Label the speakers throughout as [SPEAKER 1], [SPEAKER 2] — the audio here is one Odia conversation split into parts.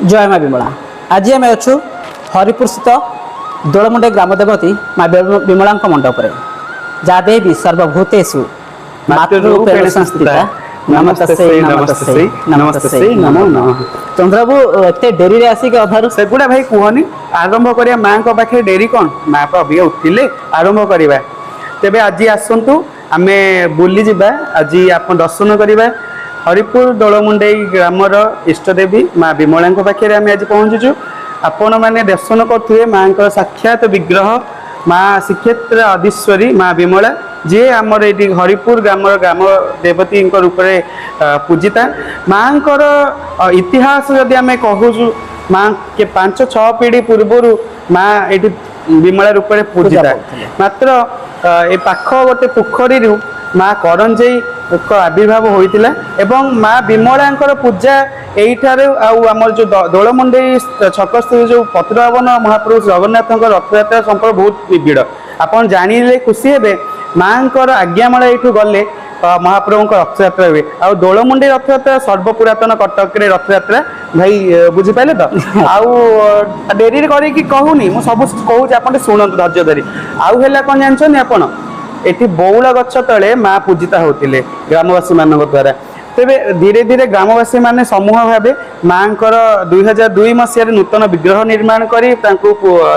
[SPEAKER 1] ଜୟ ମା ବିମଳା। ଆଜି ଆମେ ଅଛୁ ହରିପୁର ସ୍ଥିତ ଦୋଳମୁଣ୍ଡେଇ ଗ୍ରାମ ଦେବତୀ ମା ବିମଳାଙ୍କ ମଣ୍ଡପରେ। ଯା ଦେବୀ ସର୍ବଭୂତେଷୁ ମାତୃରୂପେଣ ସଂସ୍ଥିତା, ନମସ୍ତସ୍ୟୈ ନମସ୍ତସ୍ୟୈ ନମସ୍ତସ୍ୟୈ ନମୋ ନମଃ। ଚନ୍ଦ୍ରବାବୁ, ଏତେ ଡେରିରେ ଆସିକି ଅଧାରୁ
[SPEAKER 2] ସେଗୁଡ଼ା ଭାଇ କୁହନି। ଆରମ୍ଭ କରିବା ମାଙ୍କ ପାଖରେ, ଡେରି କ'ଣ? ମା ପା ଅବିକା ଉଠିଲେ, ଆରମ୍ଭ କରିବା। ତେବେ ଆଜି ଆସନ୍ତୁ, ଆମେ ବୁଲିଯିବା। ଆଜି ଆପଣ ଦର୍ଶନ କରିବା ହରିପୁର ଦୋଳମୁଣ୍ଡେଇ ଗ୍ରାମର ଇଷ୍ଟଦେବୀ ମା ବିମଳାଙ୍କ ପାଖରେ ଆମେ ଆଜି ପହଞ୍ଚିଛୁ। ଆପଣମାନେ ଦର୍ଶନ କରୁଥିବେ ମାଙ୍କର ସାକ୍ଷାତ ବିଗ୍ରହ, ମା ଶ୍ରୀକ୍ଷେତ୍ର ଅଧୀଶ୍ୱରୀ ମା ବିମଳା, ଯିଏ ଆମର ଏଇଠି ହରିପୁର ଗ୍ରାମର ଗ୍ରାମ ଦେବତୀଙ୍କ ରୂପରେ ପୂଜିତା। ମାଙ୍କର ଇତିହାସ ଯଦି ଆମେ କହୁଛୁ, ମା କେ 5-6 ପିଢ଼ି ପୂର୍ବରୁ ମା ଏଇଠି ବିମଳା ରୂପରେ ପୂଜିତା।
[SPEAKER 1] ପାଉଥିଲେ।
[SPEAKER 2] ମାତ୍ର ଏ ପାଖ ଗୋଟେ ପୋଖରୀରୁ ମା କରଞ୍ଜେଇଙ୍କ ଆବିର୍ଭାବ ହୋଇଥିଲା ଏବଂ ମା ବିମଳାଙ୍କର ପୂଜା ଏଇଠାରୁ ଆଉ ଆମର ଯୋଉ ଦୋଳମୁଣ୍ଡେଇ ଛକସ୍ଥିତ ଯୋଉ ପତିତପାବନ ମହାପ୍ରଭୁ ଜଗନ୍ନାଥଙ୍କ ରଥଯାତ୍ରା ସମ୍ପର୍କ ବହୁତ ନିବିଡ଼। ଆପଣ ଜାଣିଲେ ଖୁସି ହେବେ, ମାଙ୍କର ଆଜ୍ଞାମାଳ ଏଇଠୁ ଗଲେ ମହାପ୍ରଭୁଙ୍କ ରଥଯାତ୍ରା ହୁଏ। ଆଉ ଦୋଳମୁଣ୍ଡେଇ ରଥଯାତ୍ରା ସର୍ବପୁରାତନ କଟକରେ ରଥଯାତ୍ରା। ଭାଇ, ବୁଝିପାରିଲେ ତ? ଆଉ ଡେରିରେ କରିକି କହୁନି, ମୁଁ ସବୁ କହୁଛି, ଆପଣ ଟିକେ ଶୁଣନ୍ତୁ ଧୈର୍ଯ୍ୟ ଧରି। ଆଉ ହେଲା କ'ଣ ଜାଣିଛନ୍ତି ଆପଣ? ଏଠି ବଉଳ ଗଛ ତଳେ ମା ପୂଜିତା ହଉଥିଲେ ଗ୍ରାମବାସୀ ମାନଙ୍କ ଦ୍ୱାରା। ତେବେ ଧୀରେ ଧୀରେ ଗ୍ରାମବାସୀ ମାନେ ସମୂହ ଭାବେ ମାଙ୍କର 2002 ମସିହାରେ ନୂତନ ବିଗ୍ରହ ନିର୍ମାଣ କରି ତାଙ୍କୁ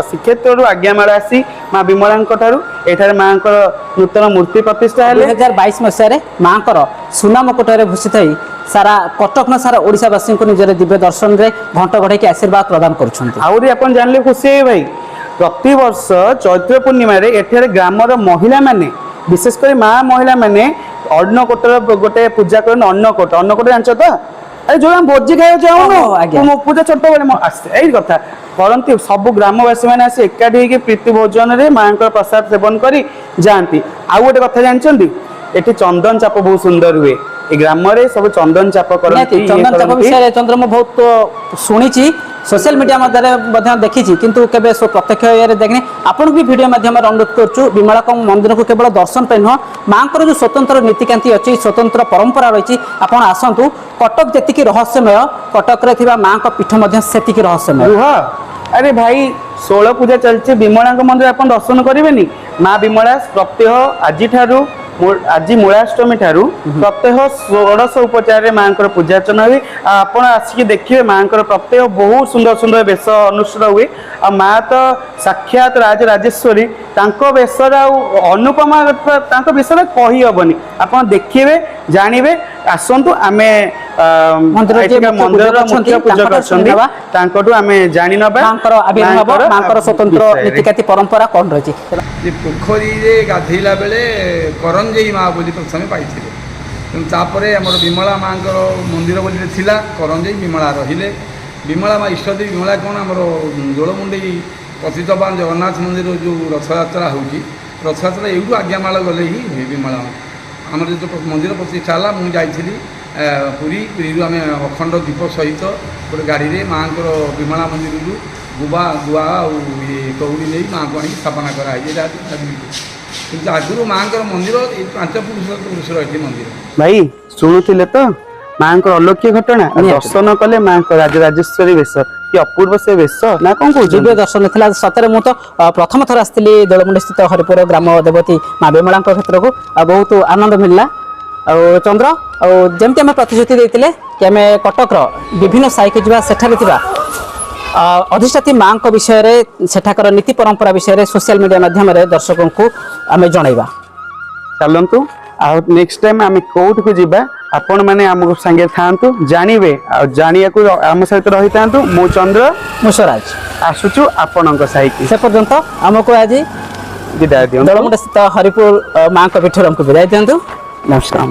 [SPEAKER 2] ଶ୍ରୀକ୍ଷେତ୍ରରୁ ଆଜ୍ଞାମାଳ ଆସି ମା ବିମଳାଙ୍କ ଠାରୁ ଏଠାରେ ମାଙ୍କର ନୂତନ ମୂର୍ତ୍ତି ପ୍ରତିଷ୍ଠା ହେଲେ।
[SPEAKER 1] 2022 ମସିହାରେ ମାଙ୍କର ସୁନା ମୁକୁଟରେ ଭୂଷିତ ହୋଇ ସାରା କଟକ ନା ସାରା ଓଡ଼ିଶାବାସୀଙ୍କୁ ନିଜର ଦିବ୍ୟ ଦର୍ଶନରେ ଘଣ୍ଟ ଘୋଡ଼େଇକି ଆଶୀର୍ବାଦ ପ୍ରଦାନ କରୁଛନ୍ତି।
[SPEAKER 2] ଆହୁରି ଆପଣ ଜାଣିଲେ ଖୁସି ହେବେ ଭାଇ, ପ୍ରତିବର୍ଷ ଚୈତ୍ର ପୂର୍ଣ୍ଣିମାରେ ଏଠାରେ ଗ୍ରାମର ମହିଳାମାନେ, ବିଶେଷ କରି ମା ମହିଳାମାନେ ଅନ୍ନକୋଟର ଗୋଟେ ପୂଜା କରନ୍ତି। ଅନ୍ନକୋଟ, ଅନ୍ନକୋଟ ଜାଣିଛ ତ? ଆରେ, ଯୋଉ ଆମେ ଭୋଜି ଖାଇବାକୁ ଯାଉନୁ।
[SPEAKER 1] ଓହୋ, ଆଜ୍ଞା।
[SPEAKER 2] ମୁଁ ପୂଜା ଛୋଟବେଳେ ମୁଁ ଆସେ। ଏଇ କଥା କରନ୍ତି। ସବୁ ଗ୍ରାମବାସୀ ମାନେ ଆସି ଏକାଠି ହେଇକି ପ୍ରୀତି ଭୋଜନରେ ମାଙ୍କର ପ୍ରସାଦ ସେବନ କରି ଯାଆନ୍ତି। ଆଉ ଗୋଟେ କଥା ଜାଣିଛନ୍ତି? ଏଠି ଚନ୍ଦନ ଚାପ ବହୁତ ସୁନ୍ଦର ହୁଏ। ଏ ଗ୍ରାମରେ ସବୁ ଚନ୍ଦନ ଚାପ
[SPEAKER 1] ନିହାତି।
[SPEAKER 2] କରନ୍ତି, ଇଏ
[SPEAKER 1] ଚନ୍ଦନ ଚାପ
[SPEAKER 2] କରନ୍ତି।
[SPEAKER 1] ବିଷୟରେ ଚନ୍ଦ୍ର, ମୁଁ ବହୁତ ଶୁଣିଛି, ସୋସିଆଲ ମିଡିଆ ମଧ୍ୟରେ ମଧ୍ୟ ଦେଖିଛି, କିନ୍ତୁ କେବେ ପ୍ରତ୍ୟକ୍ଷ ଇଏରେ ଦେଖିନି। ଆପଣଙ୍କୁ ବି ଭିଡ଼ିଓ ମାଧ୍ୟମରେ ଅନୁରୋଧ କରୁଛୁ, ବିମଳାଙ୍କ ମନ୍ଦିରକୁ କେବଳ ଦର୍ଶନ ପାଇଁ ନୁହଁ, ମାଙ୍କର ଯେଉଁ ସ୍ୱତନ୍ତ୍ର ନୀତିକାନ୍ତି ଅଛି, ସ୍ୱତନ୍ତ୍ର ପରମ୍ପରା ରହିଛି, ଆପଣ ଆସନ୍ତୁ। କଟକ ଯେତିକି ରହସ୍ୟମୟ, କଟକରେ ଥିବା ମାଙ୍କ ପୀଠ ମଧ୍ୟ ସେତିକି ରହସ୍ୟମୟ।
[SPEAKER 2] ରୁହ, ଆରେ ଭାଇ, ଷୋଳ ପୂଜା ଚାଲିଛି, ବିମଳାଙ୍କ ମନ୍ଦିର ଆପଣ ଦର୍ଶନ କରିବେନି? ମା ବିମଳା ପ୍ରତ୍ୟହ ଆଜିଠାରୁ ଆଜି ମୂଳାଷ୍ଟମୀ ଠାରୁ ପ୍ରତ୍ୟହ ଷୋଡ଼ଶ ଉପଚାରରେ ମାଙ୍କର ପୂଜା ଅର୍ଚ୍ଚନା ହୁଏ। ଆଉ ଆପଣ ଆସିକି ଦେଖିବେ, ମାଙ୍କର ପ୍ରତ୍ୟହ ବହୁତ ସୁନ୍ଦର ସୁନ୍ଦର ବେଶ ଅନୁଷ୍ଠିତ ହୁଏ। ଆଉ ମା ତ ସାକ୍ଷାତ ରାଜ ରାଜେଶ୍ୱରୀ, ତାଙ୍କ ବେଶର ଆଉ ଅନୁପମା, ତାଙ୍କ ବିଷୟରେ କହିହବନି। ଆପଣ ଦେଖିବେ, ଜାଣିବେ। ଆସନ୍ତୁ, ଆମେ
[SPEAKER 1] ମନ୍ଦିରର ଯିଏ
[SPEAKER 2] ଏଠିକା
[SPEAKER 1] ମୁଖ୍ୟ
[SPEAKER 2] ମନ୍ଦିରର
[SPEAKER 1] ପୂଜକ ଅଛନ୍ତି,
[SPEAKER 2] ମୁଖ୍ୟ ପୂଜକ
[SPEAKER 1] ତାଙ୍କଠାରୁ
[SPEAKER 2] ଅଛନ୍ତି,
[SPEAKER 1] ଶୁଣିନେବା।
[SPEAKER 2] ତାଙ୍କଠୁ ଆମେ ଜାଣିନବା
[SPEAKER 1] ମାଙ୍କର ଆବିର୍ଭାବ, ମାଙ୍କର ସ୍ୱତନ୍ତ୍ର
[SPEAKER 2] ବିଷୟରେ।
[SPEAKER 1] ନୀତିକାନ୍ତି ପରମ୍ପରା କ'ଣ ରହିଛି।
[SPEAKER 3] ଯେ ପୋଖରୀରେ ଗାଧୋଇଲା ବେଳେ କରଞ୍ଜେଇ ମା ବୋଲି ପ୍ରଥମେ ପାଇଥିଲେ। ତେଣୁ ତାପରେ ଆମର ବିମଳା ମାଙ୍କର ମନ୍ଦିର ବୋଲି ଥିଲା, କରଞ୍ଜେଇ ବିମଳା ରହିଲେ। ବିମଳା ମା, ଇଷ୍ଟଦେବୀ ବିମଳା କ'ଣ, ଆମର ଦୋଳମୁଣ୍ଡେଇ ପତିତପାବନ ଜଗନ୍ନାଥ ମନ୍ଦିର ଯେଉଁ ରଥଯାତ୍ରା ହେଉଛି, ରଥଯାତ୍ରା ଏଇଠୁ ଆଜ୍ଞାମାଳ ଗଲେ ହିଁ ହୁଏ। ବିମଳା ମା ଆମର ଯେତେବେଳେ ମନ୍ଦିର ପ୍ରତିଷ୍ଠା ହେଲା, ମୁଁ ଯାଇଥିଲି ପୁରୀ। ପୁରୀରୁ ଆମେ ଅଖଣ୍ଡ ଦୀପ ସହିତ ଗୋଟେ ଗାଡ଼ିରେ ମାଆଙ୍କର ବିମଳା ମନ୍ଦିରରୁ ଗୁବା, ଗୁଆ ଆଉ ଇଏ କଉଡ଼ି ନେଇ ମାଆଙ୍କୁ ଆଣିକି ସ୍ଥାପନା କରାହେଇଛି। ଏଇଟା କିନ୍ତୁ ଆଗରୁ ମାଆଙ୍କର ମନ୍ଦିର ଏଇ 5 ପୁରୁଷ ପୁରୁଷର ଏଠି ମନ୍ଦିର।
[SPEAKER 2] ଭାଇ, ଶୁଣୁଥିଲେ ତ ମାଙ୍କର ଅଲୌକିକ ଘଟଣା ଆଉ
[SPEAKER 1] ନିହାତି।
[SPEAKER 2] ଦର୍ଶନ କଲେ ମାଙ୍କ ରାଜରାଜେଶ୍ୱରୀ ବେଶ, କି ଅପୂର୍ବ ସେ ବେଶ, ନା କଣ
[SPEAKER 1] ଦିବ୍ୟ
[SPEAKER 2] କହୁଛନ୍ତି?
[SPEAKER 1] ଦର୍ଶନ ଥିଲା ସତରେ। ମୁଁ ତ ପ୍ରଥମ ଥର ଆସିଥିଲି ଦୋଳମୁଣ୍ଡି ସ୍ଥିତ ହରିପୁର ଗ୍ରାମ ଦେବତୀ ମା ବିମଳାଙ୍କ କ୍ଷେତ୍ରକୁ ଆଉ ବହୁତ ଆନନ୍ଦ ମିଳିଲା। ଆଉ ଚନ୍ଦ୍ର, ଆଉ ଯେମିତି ଆମେ ପ୍ରତିଶ୍ରୁତି ଦେଇଥିଲେ କି ଆମେ କଟକର ବିଭିନ୍ନ ସାହିକୁ ଯିବା, ସେଠାରେ ଥିବା ଅଧିଷ୍ଠାତ୍ରୀ ମାଙ୍କ ବିଷୟରେ, ସେଠାକାର ନୀତି ପରମ୍ପରା ବିଷୟରେ ସୋସିଆଲ ମିଡିଆ ମାଧ୍ୟମରେ ଦର୍ଶକଙ୍କୁ ଆମେ ଜଣାଇବା।
[SPEAKER 2] ଚାଲନ୍ତୁ, ଆଉ ନେକ୍ସଟ ଟାଇମ ଆମେ କୋଉଠିକୁ ଯିବା, ଆପଣ ମାନେ ଆମ ସାଙ୍ଗରେ ଥାଆନ୍ତୁ, ଜାଣିବେ। ଆଉ ଜାଣିବାକୁ ଆମ ସହିତ ରହିଥାନ୍ତୁ। ମୁଁ ଚନ୍ଦ୍ର।
[SPEAKER 1] ମୁଁ ସ୍ୱରାଜ।
[SPEAKER 2] ଆସୁଛୁ ଆପଣଙ୍କ ସାହିକି।
[SPEAKER 1] ସେ ପର୍ଯ୍ୟନ୍ତ ଆମକୁ ଆଜି
[SPEAKER 2] ବିଦାୟ ଦିଅନ୍ତୁ।
[SPEAKER 1] ଦୋଳମୁଣ୍ଡି ସ୍ଥିତ ହରିପୁର ମାଙ୍କ ପୀଠରୁ ଆମକୁ ବିଦାୟ ଦିଅନ୍ତୁ।
[SPEAKER 2] ନମସ୍କାର।